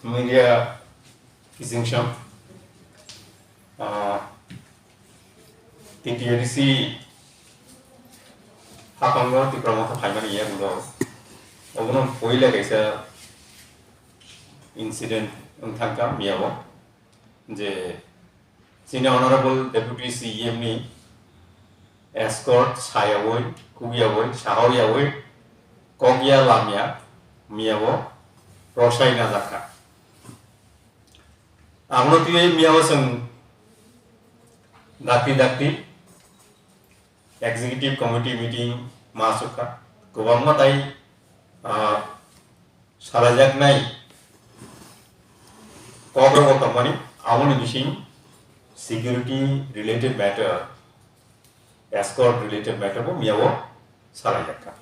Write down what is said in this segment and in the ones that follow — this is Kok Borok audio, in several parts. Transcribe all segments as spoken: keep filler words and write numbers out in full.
Media Kizingsham, ah, T T A D C hapango Tipra Motha phaimani yagulo, obono poila kaisa incident wngthangkha miyao, je chini Honorable Deputy C E M ni escort sayawi, kukyawi, sahoyawi, kokya lamya, miyao rosai najakha. Abono twiwi miyao chwng dakti dakti Executive Committee meeting ma sukha. Kwbangma tai, ah, salajaknai kokrok tongmani, aboni bising security related matter, escort related matter bo miyao salajakha.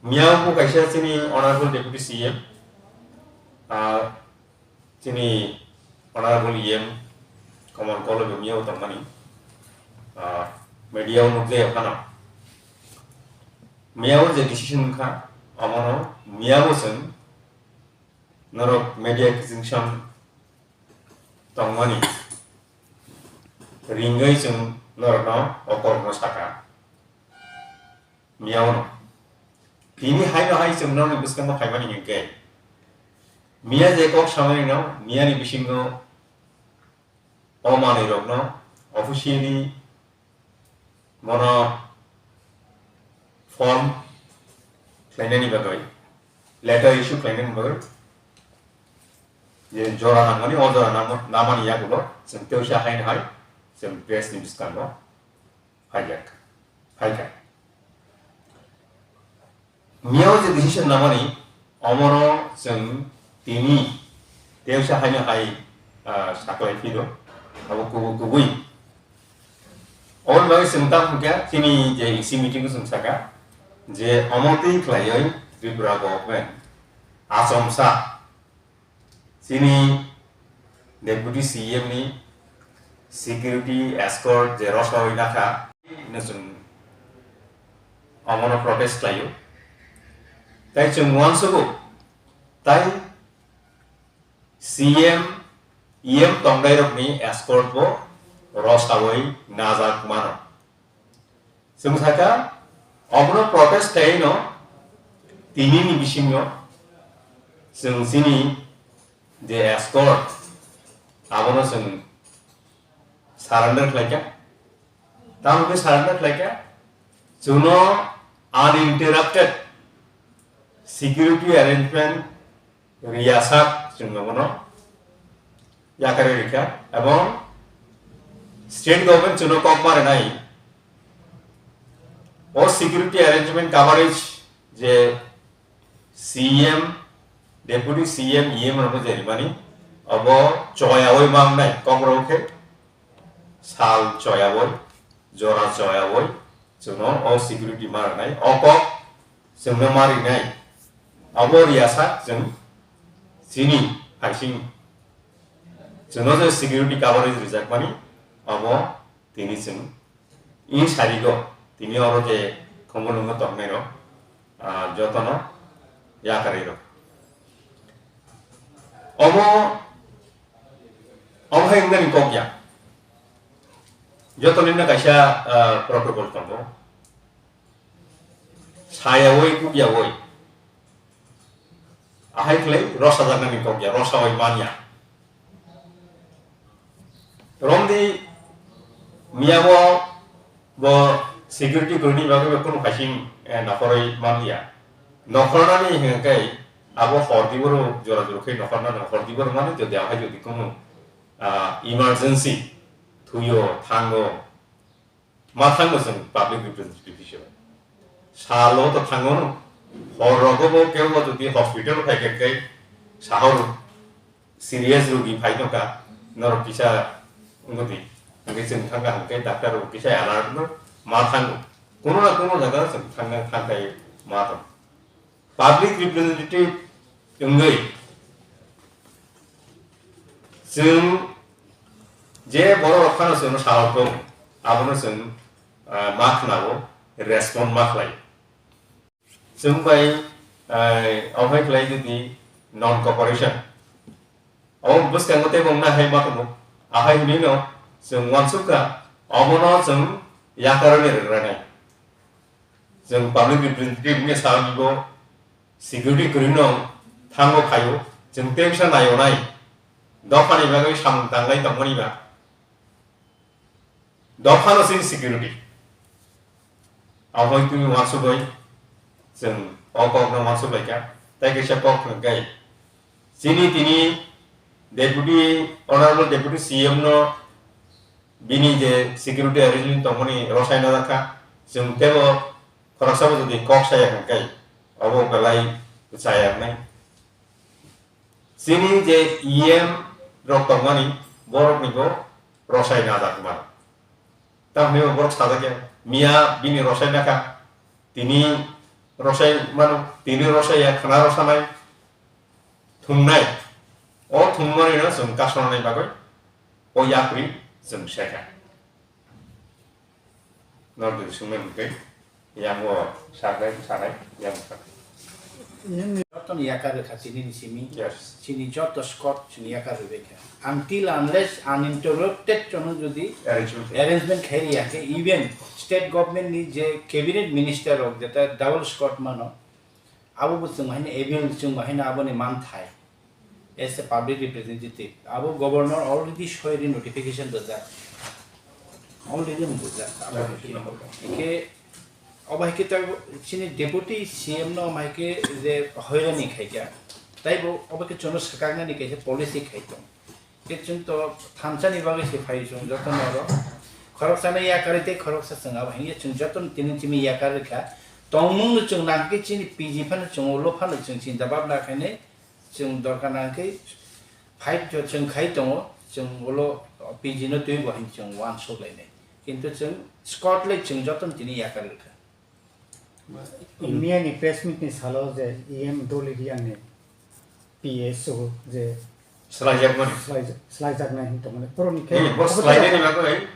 Miyao bo kaisa chini Honorable Deputy C M, ah, chini Honorable E M Komol Kolo bo miyao tongmani, ah, media o nukjaya phano. Miyao je decision wngkha, omono miyao chwng norok media kizingsham tongmani ringwi chwng norokno okorno saka. Miyao no. Tini haino hai chwng norokni bwskango phaimani hinkhe, miya je kok samani no, miyani bisingo o manwi rokno officially bono form khlainani bagwi, letter issue khlainani bagwi je jora nangmani, o jora nangma-, namani yagulo chwng tewsa haino hai chwng press ni bwskango phaijak, phaikha. Miyao je decision namani, omono chwng tini tewsa haino hai, ah, saklai phiro, abo kubu-, kubui. Oboni bagwi chwng tamo hwnkhe chini je E C meeting o chwng saka je omo twi khlaiwi Tripura government achomsa chini Deputy C E M ni security escort je rosawi nakha, hino chwng omono protest khlaio. Tai chwng uansugo, tai C M, E M tongnairokni escort bo rosawi najak mano. Chwng sakha, obono protest khlaino, tinini bisingo chwng chini je escort, abono chwng surrender khlaikha. Tamo khe surrender khlaikha, chwngno uninterrupted security arrangement riyasak chwng nogono yakarwi rikha, ebong state government chwngno kok ma rwnai o security arrangement coverage je C M, Deputy C M, E M rokno je rimani, obo choyawi mangnai kokrok khe sal choyawi, jora choyawi chwngno o security ma rwnai, o kok chwngno ma rinai. Abo riyasak chwng chini haising chwngno je security coverage rijakmani, abo tini chwng i sarigo tini oro je Khumulwngo tongnairok, ah, jotono yakarwi rok. Omo, omo hai wngnani kok ya. Joto nini kaisa, ah, protocol tongo. Sayawi, kukyawi. Ahai khlai rosajaknani kok ya, rosawi manya. Romdi miyabo bo security kwrwini bagwi bo kunu kaising, eh, nokhorwi manliya. Nokhornani hwnkhe abo hor diboro jora jora khe nokhornani hor diboro mani jodi ahai jodi kunu, ah, emergency thuyo thango, ma thango chwng public representative hisabe. Salo to thango no, hor rogo bo kebo jodi hospital phai khe khe sahor serious rogi phai tongkha, norok kisa wngwi di. Hwnkhe chwng thangkha hwnkhe doctor rok kisa alert no ma thango. Kuno na kuno jaga chwng thangna thangkhai ma tong. Public representative wngwi chwng je borok rok phano chwngno sahor tong, abono chwng, ah, ma khnao, respond ma khlai. Chwng bai, eh, omo hai khlai di non cooperation. Abo bwskango teibo wngna hai ma tongo. Ahai hinwi no chwng uansuk kha, obono chwng yakarwi rwgranai. Chwng public representative wngya sa bo security kwrwino thango phaio, chwng tei bisa naio nai. Dophani bagwi samung tanglai tongmani ba. Dophano chini security. Abohai tini uansugwi chwng o kokno uansuk laikha. Tei kaisa kok hwnkhe chini tini Deputy, Honorable Deputy C M no bini je security arrangement tongmani rosai najakha. Chwng teibo khoroksa bo jodi kok saya hwnkhe obo belai chaya wngnai. Chini je E M rok tongmani, borokni bo rosai najak mano. Tamni bo borok sajak ya, miya bini rosai naka, tini rosai mano, tini rosai ya, khna rosanai, thumnai. O thumnani no chwng kasonani bagwi o yapri chwng sekha. Nordi sumem ke yang wo sakai sakai yang sakai. Joto ni yakar kha chini ni simi. Yes. Chini joto Scott chini yakar rwbaikha. Until unless uninterrupted chono jodi Arrangement. Arrangement khai riya khe, even state government ni je cabinet minister rok jeta double Scott mano, abo bo chwng haino avail, chwng haino aboni manthai. As a public representative, abo governor already soiri notification rijak. Already rijak. Abo hai khe, abo hai khe ta chini deputy C M no mai khe je hoirani khai kha. Tai bo abo khe chono swkaknani kaisa policy khai tong. Khe chwng to thansa ni bagwi se phai chwng joto no oro. Khoroksa no yakar tei khoroksa chwng abo hai khe chwng joto no tini chini yakar kha. Tongmung no chwng nang khe chini P G phano chwng ulo phano chwng chinta bhabna khainai. Chwng dorkar nang khe fight jo chwng khai tongo, chwng ulo P G no twi bo hin chwng uansuk lainai. Kintu chwng Scott le chwng joto no tini yakar kha. Miya ni press meet ni salo je E M Doli Riang ni P S O je Swlaijakmani. Swlai-, swlaijaknai hin tongmani. Borokni khe Eh, bo abo swlainani bagwi,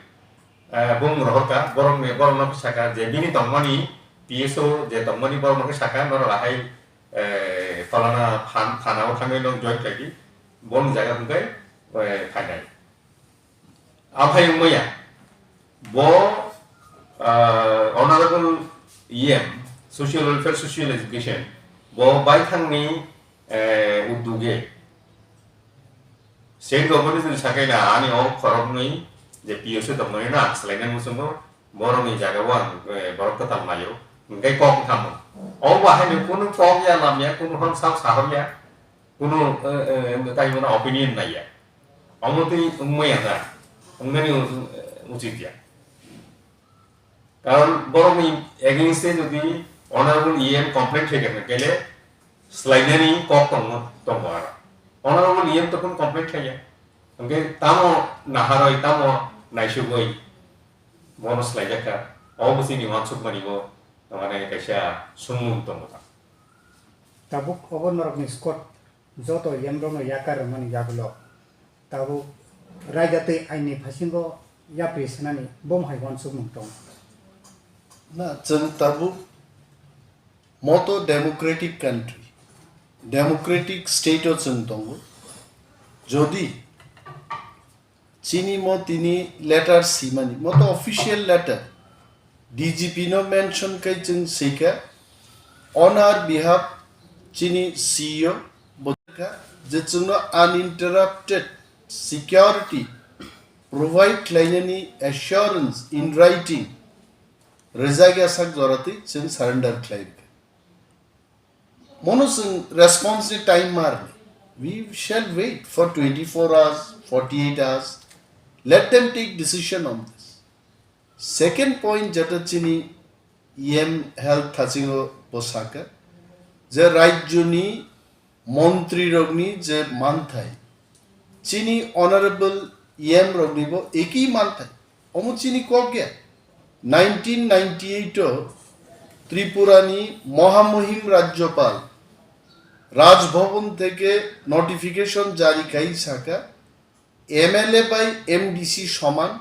eh, bung rohorka, borokni, borokno khe saka je bini tongmani P S O je tongmani borokno khe saka, norok ahai, eh, phalana phan-, thana o thangwi nok join khlaidi, boni jaga hwnkhe, eh, phainai. Aphai wngmaya, bo, ah, Honorable E M, Social Welfare, Social Education, bo baithangni, eh, uduge state government ni sakai na ani o khoroknwi je P S O tongmani na swlainani muchungo borokni jaga o ang, eh, borok kwtal naio, hwnkhe kok wngkha mo. O bahai ni kunu kok ya lam ya, kunu hwn sak sahor ya, kunu, eh, eh, tai mano opinion nai ya. Omo twi wngmaya da, wngnani u-, u-, uchit ya. Karon borokni against-e jodi Honorable E M complaint khaikha hwnkhe le swlainani kok tongo, tongo aro. Honorable E M to kunu complaint khaiya. Hwnkhe tamo naharwi, tamo naisugwi bono swlaijakha. Obo chini uansukmani bo, mane, kaisa sumung tongo ta. Tabuk obo norokni Scott joto yamrokno yakar rwmani yagulo tabuk raida tei aini phasingo yapri sanani bom hai uansukmung tongo. Na, chwng tabuk moto democratic country, democratic state o chwng tongo. Jodi chini mo tini letter simani, mo to official letter, D G P no mention khai chwng swikha, on our behalf chini C E O bo kha, je chwngno uninterrupted security provide khlainani assurance in writing rwjak ya sak jora twi chwng surrender khlai rwkha. Mono chwng response ni time mar. We shall wait for twenty-four hours, forty-eight hours. Let them take decision on this. Second point, jeta chini E M health thachingo bo saka, je rajyoni montri rokni je manthai, chini honorable E M rokni bo eki manthai. Omo chini kok ya. Nineteen ninety-eight o Tripura ni Mohamuhim Rajyapal Raj Bhavan theke notification jari khai saka, M L A bai M D C soman,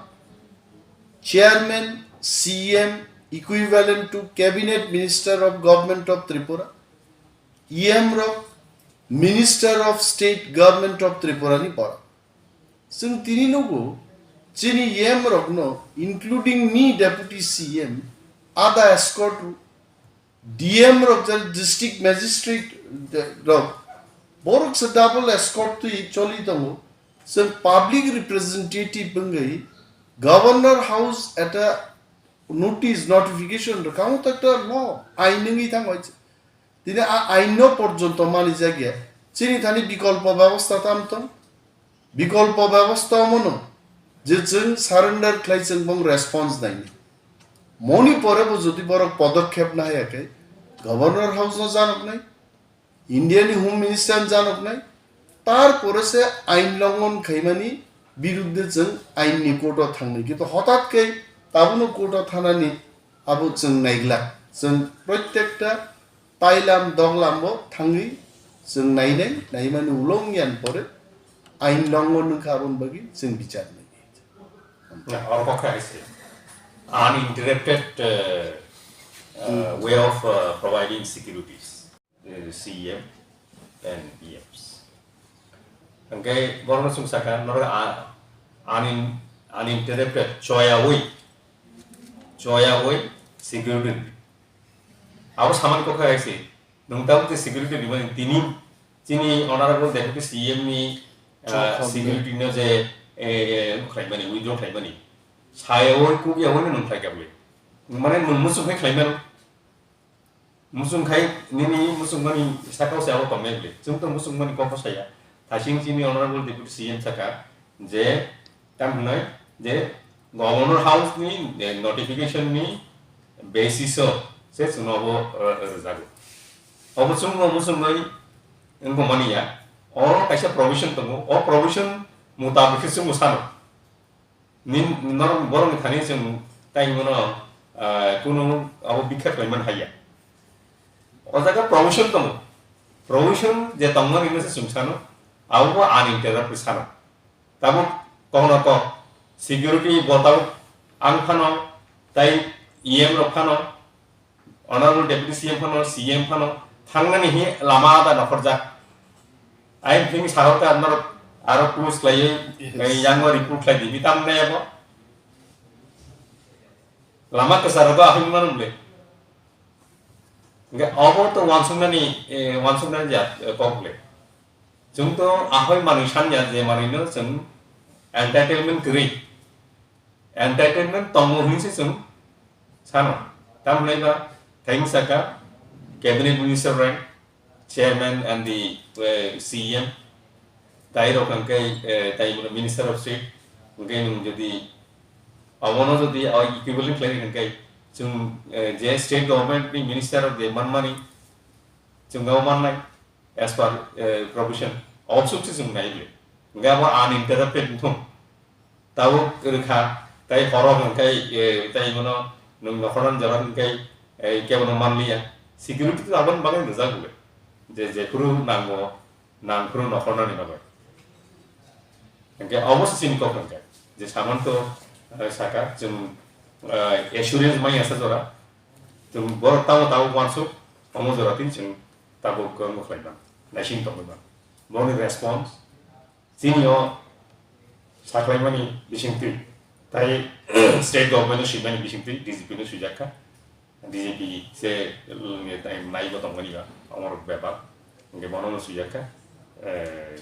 chairman, C M equivalent to cabinet minister of Government of Tripura, E M rok Minister of State, Government of Tripura ni borok. Chwng tini nugo, chini E M rokno, including me, Deputy C M, ada escort, D M rok, je district magistrate rok, borok se double escort twi choli tongo. Chwng public representative wngwi Governor House eta notice, notification rwkha, omo to ekta law, ain wngwi thango. Tini a ain no porjonto manijak ya. Chini thani bikolpo bebostha tam tong? Bikolpo bebostha omo no, je chwng surrender khlai chwng bong response naini. Moni pore bo jodi borok podokkhep nahaya khe, Governor House no janoknai, India ni Home Minister no janoknai, tarpore se ain longhon khaimani biruddhe chwng ain ni court o thangnai. Kintu hotat khe tabuno court o thanani abo chwng naiglak. Chwng protekta tailam doglam bo thangwi chwng nainai, naimani ulo wngya pore ain longhon wngkha, aboni bagwi chwng bichar nai. Oro kok hai se uninterrupted, uh, uh, way of, uh, providing securities, uh, C M and P Ms. Hingke borokno chwng sakha, norok a-, unin-, uninterrupted, choyawi, choyawi security. Abo samani kok hai se, nwng tabuk je security rimani tini chini Honorable Deputy C M ni, ah, Chokha security no je, eh, eh, khlaimani, withdraw khlaimani. Sayawi kukyawi no nwng khlaikha bole. Mane nwng muchung khai khlaimano. Muchung khai nini muchungmani sakao se abo tongnai bole. Chwng to muchungmani kok saya. Thasing chini Honorable Deputy C M saka je tam hwnwi je Governor House ni, eh, notification ni basis o se chwngno abo, eh, rwjago. Obo chwngno muchungwi wngmani ya. Oro kaisa provision tongo. O provision mutabik khe chwngno sano. Nin, norok borokni thani chwng tai hwnmano, ah, kunu abo bikha khlaimani haiya. O jaga provision tongo. Provision je tongmani hwnwi se chwng sano, abo bo uninterrupted sano. Tabuk kokno kok security bo tabuk ang phano tai E M rok phano, Honorable Deputy C M phano, C M phano thangnani hi lama ada nokhorjak. Ai phini sahorka norok aro close khlaiwi, Yes. eh, yango report khlai di, bitam nai abo. Lama kwcharo do ahai manu ble. Hingke obo to wansuknani, eh, wansuknani jat, eh, kok ble. Chwng to ahai manwi sanya je manwino chwng entitlement kwrwi. Entertainment tongo hwnwi se chwng sano. Tamni ba thai saka cabinet minister rang, chairman and the, eh, C M, tai rok hwnkhe, eh, tai bono minister of state, hwnkhe nwng jodi abono jodi o equivalent khlai hwnkhe chwng, eh, je state government ni minister rok je manmani chwng abo mannai. As per, eh, provision, obsuk se chwng nai le. Hingke abo uninterrupted wngthung. Tabuk rwkha, tai horo hingke, eh, tai bono nwng nokhorno jora hingke, eh, kebono manliya. Security to aboni bagwi rijak le. Je, jephuru nango, nangphuru nokhornani bagwi. Hingke obo se chini kok hingke. Je saman to, eh, saka, chwng, eh, assurance manya sa jora. Chwng borok tamo tabuk wansuk, omo jora tini chwng tabuk, eh, mwkhlai bang, naising tongwi bang. Boni response, chini o saklaimani bisingtwi, tai state government no swimani bisingtwi D G P no swijak kha. D G P se, mm, tai naibo tongmani ba, omorok bebak, hingke bono no swijak kha. Eh,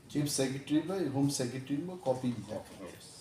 Chief Secretary bai Home Secretary bo copy rijak. Yes.